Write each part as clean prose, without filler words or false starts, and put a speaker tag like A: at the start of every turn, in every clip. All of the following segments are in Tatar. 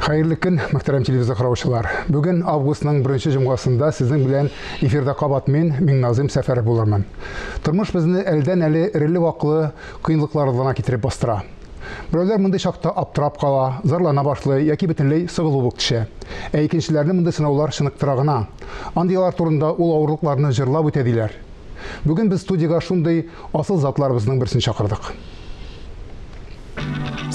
A: Хәерле көн, мөхтәрәм телевизор караучылар. Бүген августның беренче җомгасында сезнең белән эфирда кабат мин, Миңназыйм Сәфәров булырмын. Тормыш безне әлдән-әле эреле-ваклы кыенлыклар алдына китереп бастыра. Берәүләр мондый чакта аптырап кала, зарлана башлый яки бөтенләй сыгылып ук төшә. Ә икенчеләрне мондый сынаулар чыныктыра гына. Андыйлар турында ул авырлыкларны җырлап үтә диләр. Бүген без студиягә шундый асыл затларыбызның берсен чакырдык.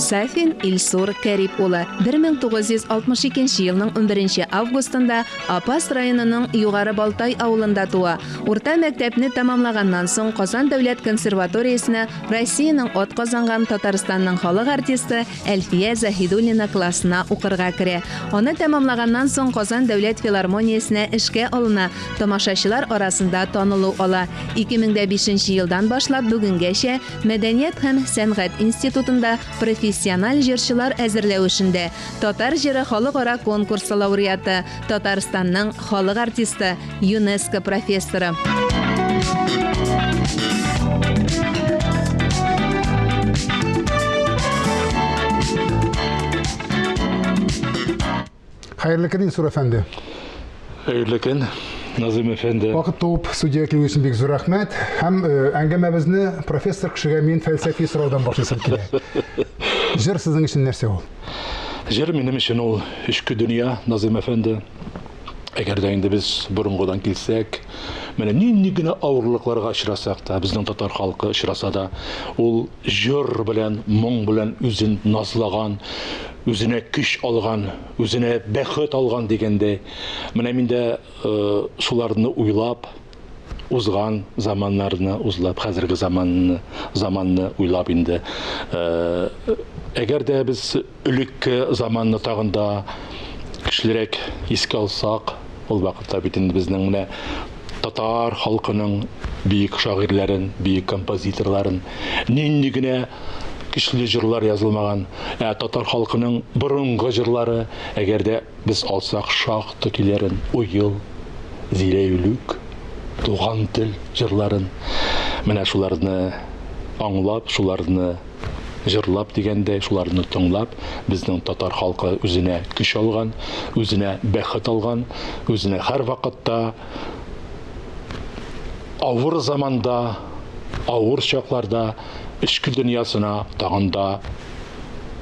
B: Сафин Илсур Кәрип улы 1962 елның 11 августында Апас районының Югары Балтай авылында туа. Урта мәктәпне тәмамлаганнан соң Казан дәүләт консерваториясенә Россиянең атказанган Татарстанның халык артисты Әлфия Заһидуллина классына укырга керә. Аны тәмамлаганнан соң Казан дәүләт филармониясенә эшкә алына, тамашачылар арасында танылу ала. 2005 елдан башлап бүгенгәчә Мәдәният һәм сәнгать институтында профессиональ җырчылар әзерләү эшендә Татар җыры халыкара конкурсы лауреаты, Татарстанның халык артисты, ЮНЕСКО профессоры.
A: Хәерле көн, Илсур әфәнде.
C: Хәерле көн, Назым әфәнде.
A: Вакыт туып студиягә килү өчен бик зур рәхмәт. Һәм э, әңгәмәбезне профессор кешегә мин фәлсәфи сораудан башлыйсым килә. Җыр сезнең өчен нәрсә ул?
C: Җыр минем өчен ул эчке дөнья, Назым әфәнде. Әгәр дә инде без борынгыдан килсәк, менә нинди генә авырлыкларга очрасак та, безнең татар халкы очраса да, ул җыр белән, моң белән үзен назлаган, үзенә көч алган, үзенә бәхет алган дигәндәй. Менә мин дә шуларны уйлап, узган заманнарны узлап, хәзерге заманны, заманны уйлап инде. Әгәр дә без Элекке заманны тагын да көчлерәк искә алсак, ул вакытта бит инде безнең менә татар халкының бөек шагыйрьләрен, бөек композиторларын нинди генә көчле җырлар язылмаган. Ә татар халкының борынгы җырлары, әгәр дә без алсак шахта көйләрен, Уел, Зиләйлүк, Туган тел җырларын, менә шуларны аңлап, шуларны җырлап дигәндәй, шуларны тыңлап, безнең татар халкы үзенә көч алган, үзенә бәхет алган, үзенә һәрвакытта авыр заманда, авыр чакларда эчке дөньясына тагын да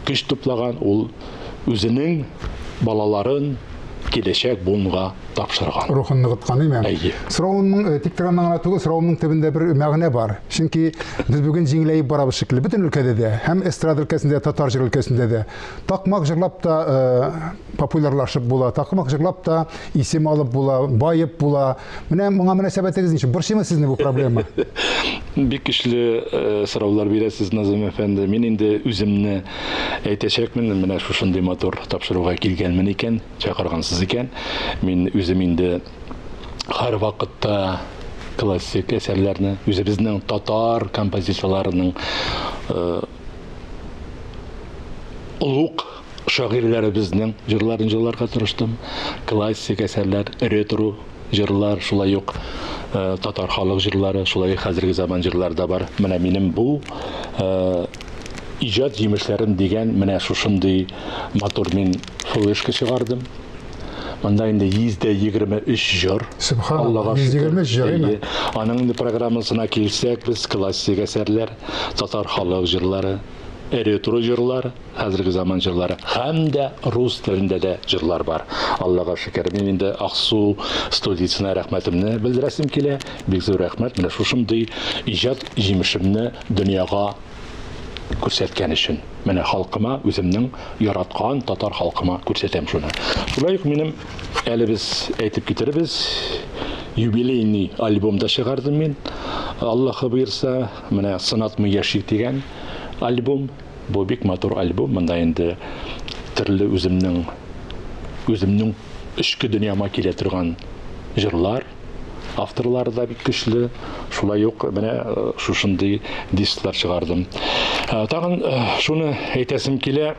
C: көч туплаган, ул үзенең балаларын киләчәк буынга тапшырган.
A: Рухын ныгыткан, әйме?
C: Әйе.
A: Соравымның э, тик торганнан гына түгел, соравымның төбендә бер мәгънә бар. Чөнки без бүген җиңеләеп барабыз шикелле, бөтен өлкәдә дә, һәм эстрада өлкәсендә, татар җыр өлкәсендә дә. Такмак җырлап та э, популярлашып була, такмак җырлап та исем алып була, баеп була. Менә моңа мөнәсәбәтегез ничек? Борчыймы сезне бу проблема?
C: Бик көчле э, сораулар бирәсез, Назым әфәнде. Мин инде үземне әйтәчәкмен, менә шушындый матур тапшыруга килгәнмен икән. Чакыргансыз икән, мин үзем инде һәрвакытта классик әсәрләрне, үзебезнең татар композиторларының э, олуг шагыйрьләребезнең җырларын җырларга тырыштым. Классик әсәрләр, ретро җырлар, шулай ук э, татар халык җырлары, шулай ук хәзерге заман җырлары да бар. Менә минем бу э, иҗат җимешләрем дигән менә шушындый матур мин флешка чыгардым. Монда инде 123 җыр.
A: Субханалла, 123 җыр, әйме?
C: Аның инде программасына килсәк, без классик әсәрләр, татар халык җырлары, ретро җырлар, хәзерге заман җырлары һәм дә рус телендә дә җырлар бар. Аллага шөкер, мин инде Аксу студиясенә рәхмәтемне белдерәсем килә. Бик зур рәхмәт, менә шушындый иҗат җимешемне дөньяга күрсәткән өчен. Менә халкыма, үземнең яраткан татар халкыма күрсәтәм шуны. Шулай ук минем әле без әйтеп китербез, юбилейный альбом да чыгардым мин. Аллаһы боерса, менә Сынатмый яшик дигән альбом. Бу бик матур альбом. Монда инде төрле үземнең үземнең эчке дөньяма килә торган җырлар, авторлары да бик көчле. Шулай ук менә э, шушындый дисклар чыгардым. Э, тагын э, шуны әйтәсем килә.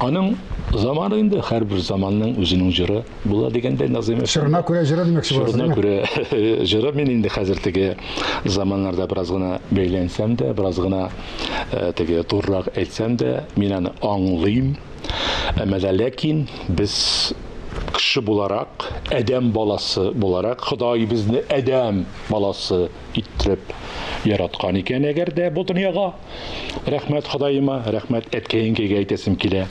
C: Аның заманы инде һәрбер заманның үзенең җыры була дигәндәй Назыйм.
A: Чорына күрә җыры димәкче
C: буласыз. Чорына күрә җыры мин инде хәзер теге заманнарда бераз гына бәйләнсәм дә, бераз гына теге турырак әйтсәм дә, мин аны аңлыйм. Әмма дә ләкин без кеше буларак, адәм баласы буларак, Ходай безне адәм баласы иттереп яраткан икән, әгәр дә бу дөньяга. Рәхмәт Ходаема, рәхмәт әткәй-әнкәйгә әйтәсем килә.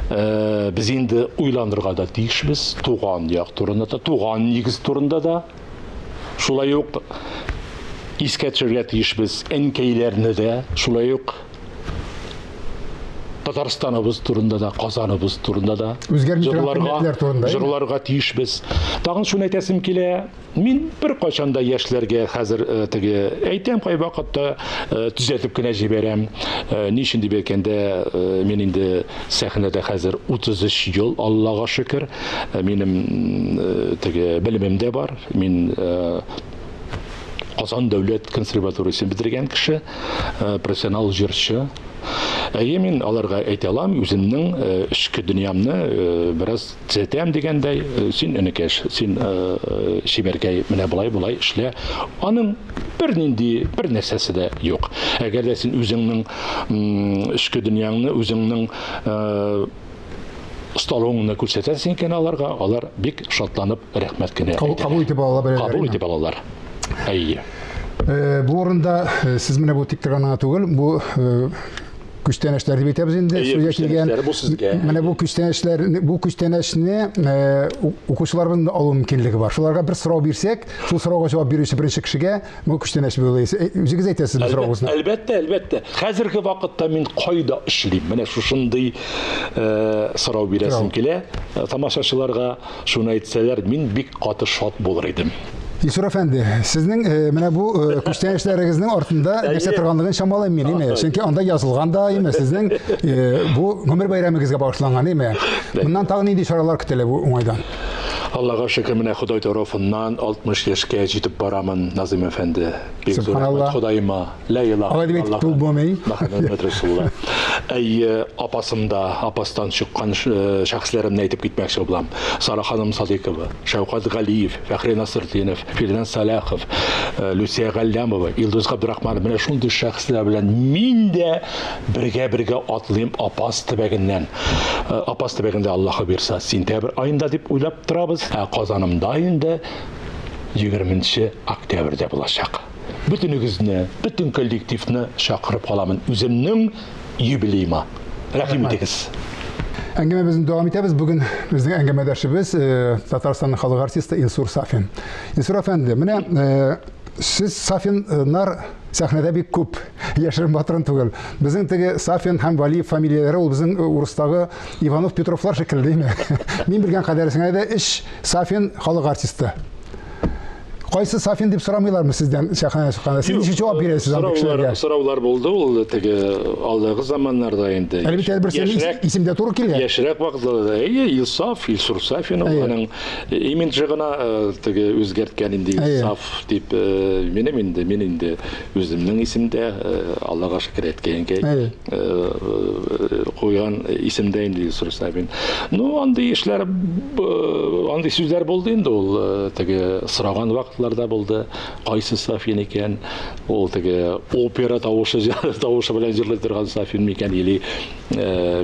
C: Э, без инде уйланырга да тиешбез, туган як турында да, туган нигез турында да. Шулай ук искә төшерергә тиешбез әнкәйләрне дә, шулай ук Татарстаныбыз турында да, Казаныбыз турында да
A: Үзгәрми торган кыйммәтләр турында,
C: җырларга тиешбез. Тагын шуны әйтәсем килә, мин беркайчан да яшьләргә хәзер э, теге әйтәм кайвакытта э, төзәтеп кенә җибәрәм. Э, ни өчен дип әйткәндә, мин инде сәхнәдә хәзер 33 ел, Аллага шөкер. Минем теге белемем дә бар. Мин Казан дәүләт консерваториясен бетергән кеше, профессионал җырчы. Әйе, мин аларга әйтә алам, үземнең эчке дөньямны бераз төзәтәм дигәндәй, син энекәш, син чибәркәй, менә болай болай эшлә. Аның бернинди бер нәрсәсе дә юк. Әгәр дә син үзеңнең эчке дөньяңны, үзеңнең осталыгыңны күрсәтәсең икән аларга, алар бик шатланып рәхмәт кенә
A: әйтәләр. Кабул итеп алалар беләләр.
C: Кабул итеп алалар. Әйе.
A: Э, бу урында э, сез менә бу тик торган гына түгел, бу э, күчтәнәчләр дип әйтәбез инде, сүзгә килгән.
C: Бу сезгә.
A: Менә бу күчтәнәчләр, бу күчтәнәчне укучыларыбызның да алу мөмкинлеге бар. Шуларга бер сорау бирсәк, шул сорауга җавап бирүче беренче кешегә бу күчтәнәч булыр. Үзегез әйтәсез бу сораугызны.
C: Әлбәттә, әлбәттә. Хәзерге вакытта мин кайда эшлим? Менә шушындый сорау бирәсем килә тамашачыларга. Шуны әйтсәләр, мин бик каты шат булыр идем.
A: Илсур әфәнде, сезнең э, менә бу э, күчтәнәчләрегезнең артында нәрсә торганлыгын чамалыйм мин, име? Чөнки анда язылган да, име, сезнең э, бу гомер бәйрәмегезгә багышланган, име? Моннан тагын нинди чаралар көтелә бу уңайдан?
C: Аллага шөкер, менә Ходай тарафыннан 60 яшькә җитеп барамын, Назым әфәнде. Бик зур рәхмәт Ходаема. Лә илаһ
A: Алай дип әйтеп булмый.
C: Мөхәммәд Расулулла. Әйе, апасымда, апастан чыккан э, шәхесләремне әйтеп китмәкче булам. Сара ханым Садыйкова, Шәүкат Галиев, Фәхри Насыртдинов, Фирдән Саляхов, э, Люция Галләмова, Илдус Габдрахманов. Менә шундый шәхесләр белән мин дә бергә-бергә атлыйм Апас төбәгеннән. Э, Апас төбәгендә Аллаһы бирса, сентябрь аенда дип уйлап торабыз. Ә Казанымда инде 20 октябрьдә булачак. Бөтенегезне, бөтен коллективны чакырып каламын үземнең юбилеема. Рәхим итегез.
A: Әңгәмәбезне дәвам итәбез. Бүген безнең әңгәмәдәшебез э, Татарстанның халык артисты Илсур Сафин. Илсур әфәнде, менә э, сез Сафиннар сәхнәдә бик күп. Яшерен батырын түгел. Безнең теге Сафин һәм Валиев фамилияләре ул безнең э, урыстагы Иванов Петровлар шикелле, димме? Мин белгән кадәресенә дә өч Сафин халык артисты. Кайсы Сафин дип сорамыйлармы сездән сәхнәгә чыкканда? Сез ничек җавап бирәсез андый кешеләргә?
C: Сораулар булды ул теге алдагы заманнарда инде.
A: Әлбәттә, бер исемдә туры килгән.
C: Яшьрәк вакытларда әйе, Илсаф, Илсур Сафин ул аның имиджы гына э, теге үзгәрткән инде Илсаф дип э, минем инде мин инде үземнең исемдә э, Аллага шөкер әткәй-әнкәй куйган исемдә инде Илсур Сафин. Ну, андый эшләр, андый сүзләр булды инде ул теге сораган вакытларда булды. Кайсы Сафин икән? Ул теге опера тавышы тавышы белән җырлый торган Сафин микән или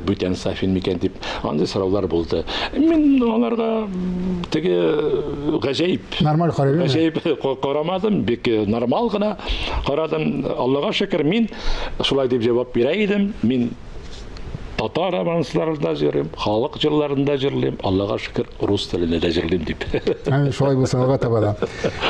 C: бүтән Сафин микән дип андый сораулар булды. Мин аларга теге гаҗәеп
A: нормаль карыйм.
C: Гаҗәеп карамадым, бик нормал гына карадым. Аллага шөкер, мин Шулай дип җавап бирә идем. Мин татар романсларында җырлыйм, халык җырларында җырлыйм, Аллага шөкер, рус телендә дә җырлыйм дип.
A: Әмин, шулай булсын, алга таба да.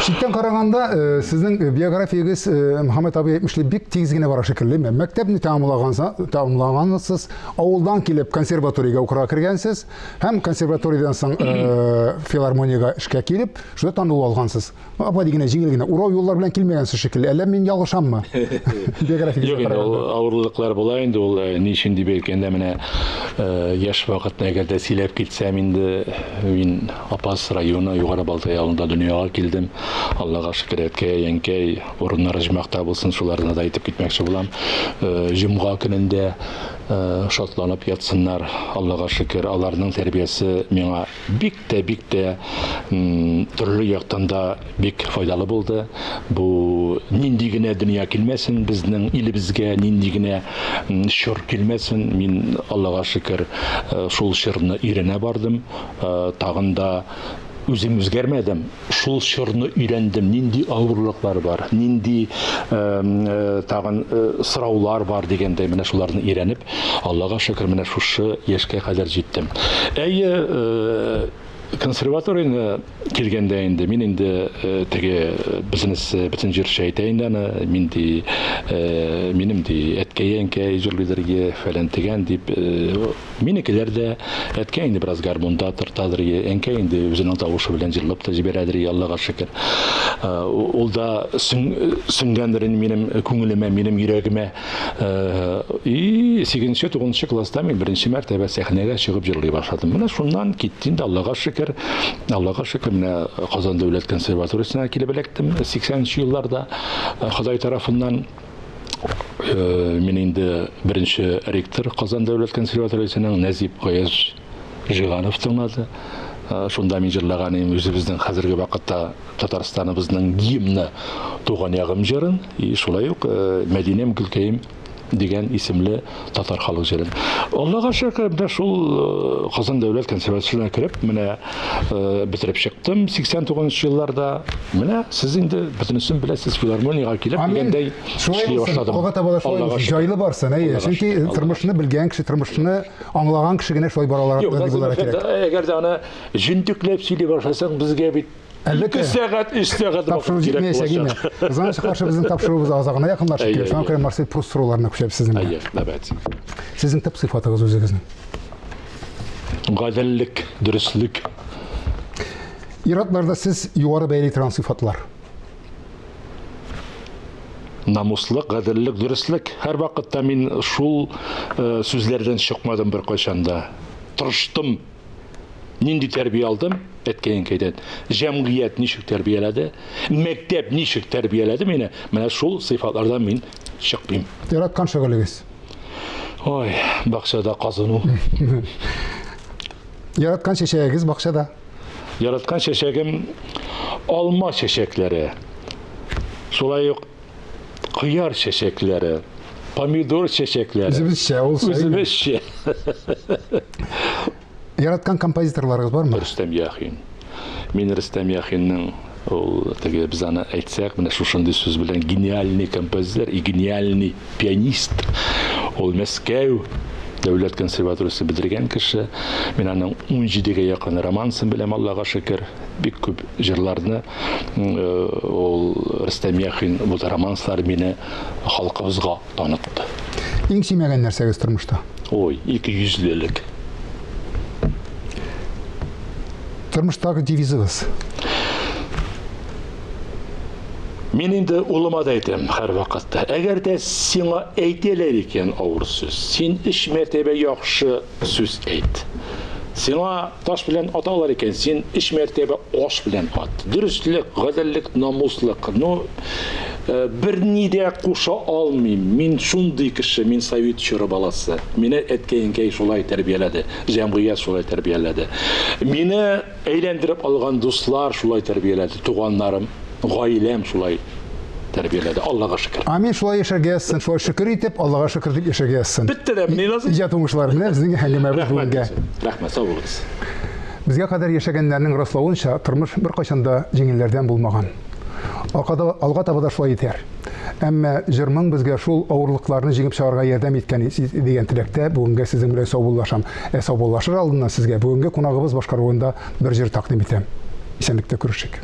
A: Читтән караганда, э, сезнең биографиягез, э, Мөхәммәт абый әйтмешли, бик тигез генә бара шикелле. Мәктәпне тәмамлагансыз, авылдан килеп консерваториягә укырга кергәнсез һәм консерваториядән соң э, филармониягә эшкә килеп, шунда танылу алгансыз. Апа дигәнә җиңел генә. Урау юллар белән килмәгәнсез шикелле. Әллә мин ялгышаммы?
C: Биографик Юк инде ул авырлыклар була инде ул э, ни өчен дип әйткәндә менә э, яшь вакытны әгәр дә сөйләп китсәм инде мин Апас районы Югары Балтай авылында дөньяга килдем. Аллага шөкер, әткәй, әнкәй урыннары җомакта булсын, шуларны да әйтеп китмәкче булам. Э, җомга көнендә Шатланып ятсыннар, Аллага шөкер, аларның тәрбиясе миңа бик тә, бик тә төрле яктан да бик файдалы булды. Бу нинди генә дөнья килмәсен безнең илебезгә, нинди генә чор килмәсен, мин, Аллага шөкер, шул чорны өйрәнә бардым. Тагын да үзем үзгәрмәдем, шул чорны өйрәндем, нинди авырлыклар бар, нинди тагын сораулар бар дигәндәй, менә шуларны өйрәнеп, Аллага шөкер, менә шушы яшькә кадәр җиттем. Әйе, консерваторияне килгәндә инде, мин инде теге безнесе бөтен җырчы әйтә инде аны, мин ди, минем ди, әткәй, әнкәй җырлыйдыр, фәлән тегән дип, Минекеләр дә, әткәй инде бераз гармунда тыртадыр, әнкәй инде үзенең тавышы белән җырлап та җибәрәдер, Аллага шөкер. Ул да сеңгәндер инде минем күңелемә, минем йөрәгемә. И 8-9 класста мин беренче мәртәбә сәхнәгә чыгып җырлый башладым. Менә шуннан китте инде, Аллага шөкер. Аллага шөкер, менә Казан дәүләт консерваториясенә килеп эләктем 80 елларда Ходай тарафыннан. Мин инде беренче ректор Казан дәүләт консерваториясенең Нәзип Гаяз Жиганов тыңлады. Шунда мин җырлаган идем үзебезнең хәзерге вакытта Татарстаныбызның гимны Туган ягым җырын, и шулай ук Мәдинәм гөлкәем дигән исемле татар халык җырын. Аллага шөкер, менә шул Казан дәүләт консерваториясенә кереп, менә бетереп чыктым 89 елларда. Менә сез инде бөтенесен беләсез, филармониягә килеп дигәндәй
A: эшли башладым. Алга таба да шулай булсын, җайлы барсын, әйе. Чөнки тормышны белгән кеше, тормышны аңлаган кеше генә шулай бара ала дип уйларга
C: кирәк. Әгәр дә аны җентекләп сөйли башласаң, безгә бит Әлбәттә. 2 сәгать, 3 сәгать
A: тапшыру җитмәячәк име? Кызганыч каршы безнең тапшыруыбыз азагына якынлашып килә. Шуңа күрә Марсель Пруст сорауларына күчәбез сезнең белән.
C: Әйе, давайте.
A: Сезнең төп сыйфатыгыз үзегезнең?
C: Гаделлек, дөреслек.
A: Ир-атларда сез югары бәяли торган сыйфатлар?
C: Намуслык, гаделлек, дөреслек. Һәрвакытта мин шул сүзләрдән чыкмадым беркайчан да. Тырыштым. Нинди тәрбия алдым? Әткәй-әнкәйдән. Җәмгыять ничек тәрбияләде? Мәктәп ничек тәрбияләде мине? Менә шул сыйфатлардан мин чыкмыйм.
A: Яраткан шөгылегез?
C: Ой, бакчада казыну.
A: Яраткан чәчәгегез бакчада?
C: Яраткан чәчәгем алма чәчәкләре. Шулай ук кыяр чәчәкләре, помидор чәчәкләре.
A: Үзебезчә ул.
C: Үзебезчә.
A: Яраткан композиторларыгыз бармы?
C: Рөстәм Яхин. Мин Рөстәм Яхинның ул теге без аны әйтсәк, менә шушындый сүз белән гениальный композитор и гениальный пианист. Ул Мәскәү дәүләт консерваториясе бетергән кеше. Мин аның 17-гә якын романсын беләм, Аллага шөкер. Бик күп җырларны ул Рөстәм Яхин бу романслар мине халкыбызга танытты.
A: Иң сөймәгән нәрсәгез тормышта?
C: Ой, икейөзлелек.
A: Тормыштагы девизыгыз?
C: Мин инде улыма да әйтәм һәрвакытта. Әгәр дә сиңа әйтәләр икән авыр сүз, син өч мәртәбә яхшы сүз әйт. Сиңа таш белән аталар икән, син өч мәртәбә аш белән ат. Дөреслек, гаделлек, намуслык. Ну, берни дә куша алмыйм. Мин шундый кеше, мин совет чоры баласы. Мине әткәй-әнкәй шулай тәрбияләде, җәмгыять шулай тәрбияләде. Мине әйләндереп алган дуслар шулай тәрбияләде, туганнарым, гаиләм шулай тәрбияләде. Аллага шөкер.
A: Амин, шулай яшәргә язсын, шулай шөкер итеп, Аллага шөкер дип яшәргә язсын.
C: Бетте дә, ни
A: лазым? Иҗат уңышлары. Менә безнең әңгәмәбез бүгенгә.
C: Рәхмәт, сау булыгыз.
A: Безгә кадәр яшәгәннәрнең раславынча, тормыш беркайчан да җиңелләрдән булмаган. Алга, алга таба да шулай итәр. Әмма җыр-моң безгә шул авырлыкларны җиңеп чыгарга ярдәм иткән дигән теләктә бүгенгә сезнең белән саубуллашам. Ә саубуллашыр алдыннан сезгә бүгенге кунагыбыз башкаруында бер җыр тәкъдим итәм. Исәнлектә күрешик.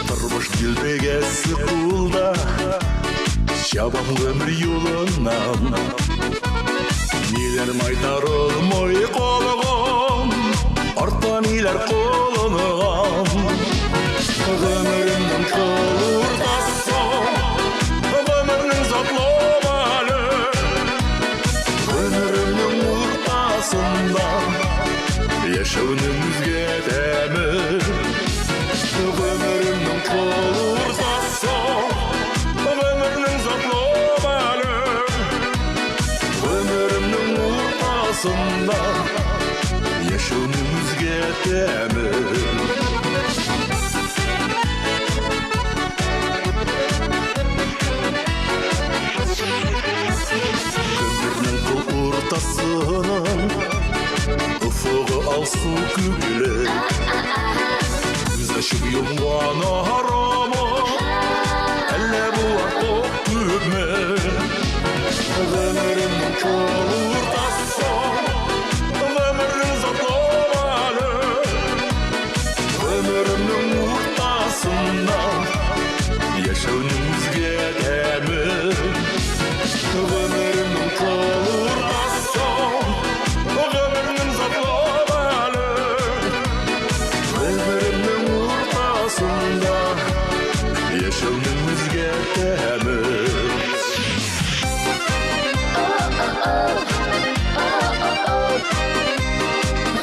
D: Тормыш дилбегәсе кулда, Чабам гомер юлыннан. Ниләр майтарылмый калган, Артта ниләр кылынган. Гомеремнең. Яшәүнең үзгә тәме. Гомеремнең кыл уртасы, гомернең затлы мәле. Гомеремнең уртасында яшәүнең үзгә тәме. Гомернең кыл уртасынан офыгы алсу күкле. Күз ачып йомган арамы, әллә бу артык күпме? Гомеремнең кыл уртасы, гомернең затлы мәле. Гомеремнең уртасында яшәүнең үзгә тәме. Гомеремнең кыл уртасы, гомернең затлы мәле. Гомеремнең уртасында яшәүнең үзгә тәме.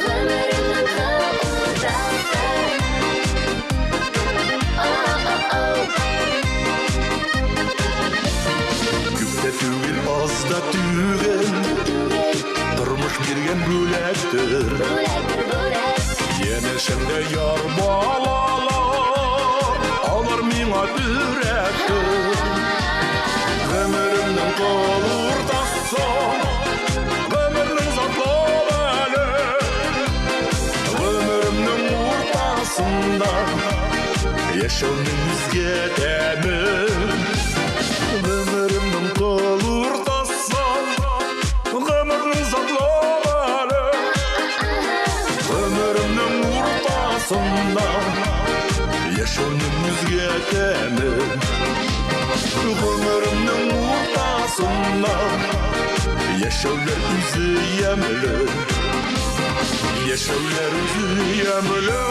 E: Гомеремнең кыл уртасы.
D: Күп тә түгел, аз да түгел, тормыш биргән бүләктер.
E: Бүләктер, бүләк.
D: Янәшәмдә яр балалар, алар миңа терәктер. Гомеремнең кыл уртасы, гомернең затлы мәле. Гомеремнең уртасында яшәүнең үзгә тәме. Гомеремнең кыл уртасы, гомернең затлы мәле. Гомеремнең уртасында яшәүнең үзгә тәме. Гомеремнең уртасында яшәүләр үзе ямьле. Яшәүләр үзе ямьле.